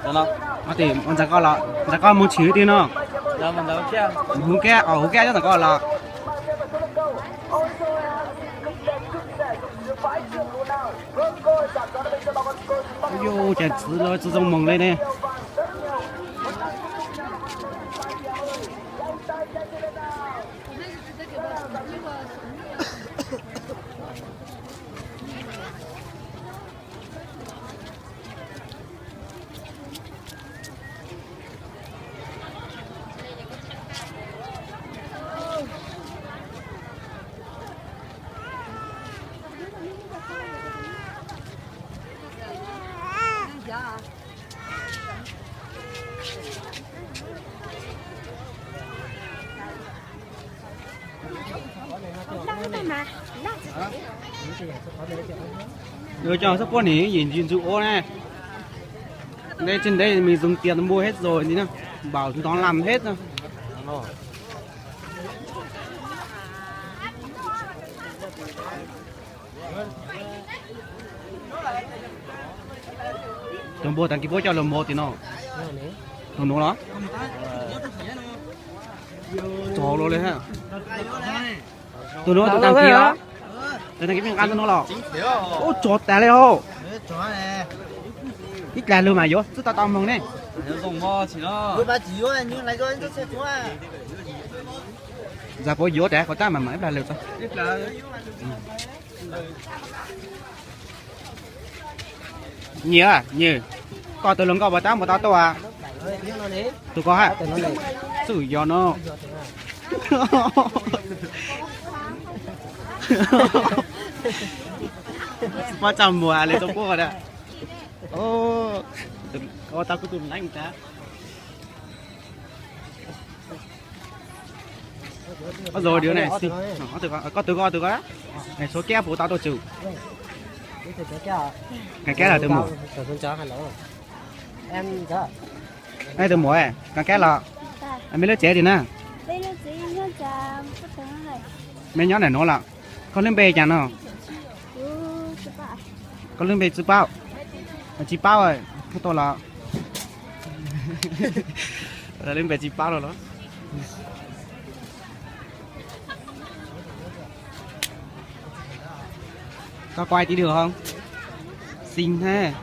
Ntxawm koj los, ntxawm koj mus tshwm twg no? Hu kiag, hu kiag coj ntxawm koj los. Yuj, cas txwv los txwv zoo moog le ne. Cov xab puab ne, yim ntxwv ua ne. Ntev tsis ntev me zoo tias npua hib zoo li na, npaum ntov lam hib na. Tus npua taag kis puab coj lug mus tim no. Tus nuav los? Tsov los li hab. Tus nuav tus taag kis os. Tus taag kis peb nqa tus nuav los. Ub, tsov tas li hab. Ib dlaag lug mas yuav txwb tau tau moog ne. Ntxawm puas yuav tas, qhov tab mas mam ib dlaag lug tso. Nyiam, nyiam, koj tus hluas nkauj puas tab puas tau tuaj? Tus koj hab, xwb yog no. Muab tso muag li tub puab a. Ua tau kuv tus neeg tas. Koj tus koj, tus koj, tshuav kiag puas tau tuaj tsum. Kag kab los tus muam. Tus muam, kag kab los. Mej lub tsev tim na? Mej nyob ntawm nuav los? Koj lub npe cas no? Koj lub npe tsi paub? Tsi paub, tau los? Lub npe tsi paub los los? Koj quay tí được không? Xinh thế.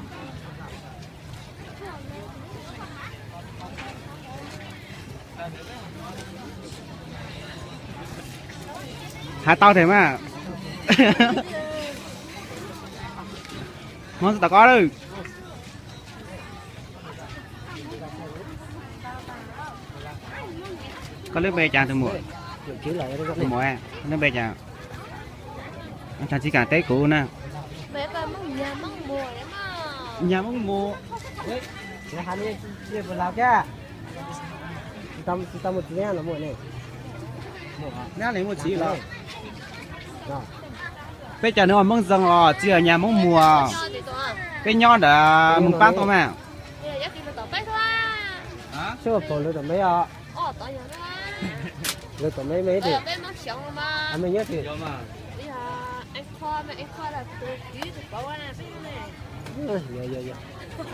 Hais tau thiab mas. Hmoob xwb tau koj lawm. Koj lub npe cas tus muam? Tus muam, koj lub npe cas? Tsis kam teb kuv na. Nyag Moob Muas. Nab li muaj txiv los? Peb cov nws ua Moob Zoo os, txiv Nyag Moob Muas. Peb nyob ntawm Moos Pab tuaj mas.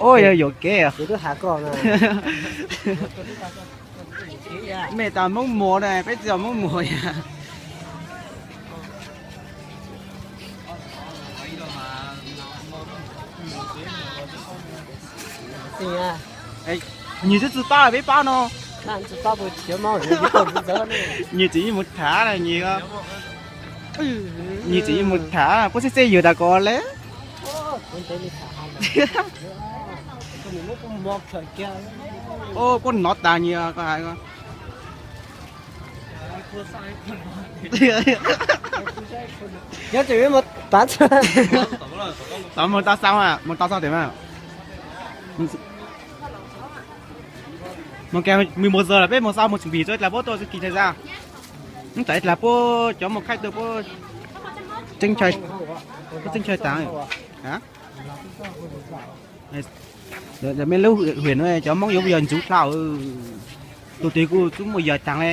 Ua yog yuam kev. Mej tas Moob Muas na, peb tsis yog Moob Muas yog. Nyias twb tsis paub peb paub no. Nyias tseem yeej mus tham na nyias. Nyias tseem yeej mus tham, puab txhij txhij yug tas ko le. Puab nov tas nyias ko hais ko. Tov mus tau xaus, mus tau xaus tias mas. Mus kag mib mus zaws lawm peb mus xaus mus tsis npis tso ib dlaag puab tuaj kis tshais zaj. Ib dlaag puab cov mus khaij tuaj puab tseeb tshais, puab tseeb tshais taag. Mej lub hwm no cov Moob yuav yog ntsuv dlhau, tug twg kuj tub muaj yawg taag le.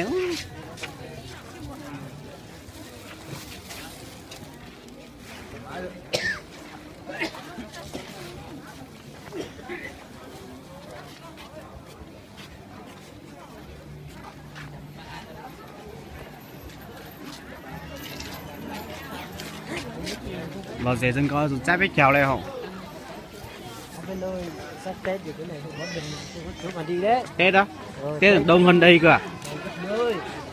Los dès zog nkoj tus tsab peb caug li hauv. Tết đó. Tết đông hơn đây cơ à?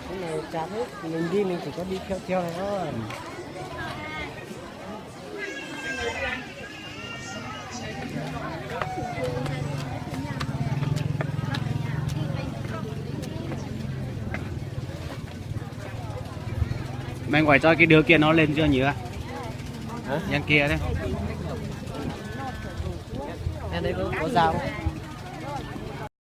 Cái này chán lắm, mình đi mình chỉ có đi theo theo thôi. Mày ngoài cho cái đứa kia nó lên chưa nhỉ? Hả? Yang kia đấy. Em đây có, có dao.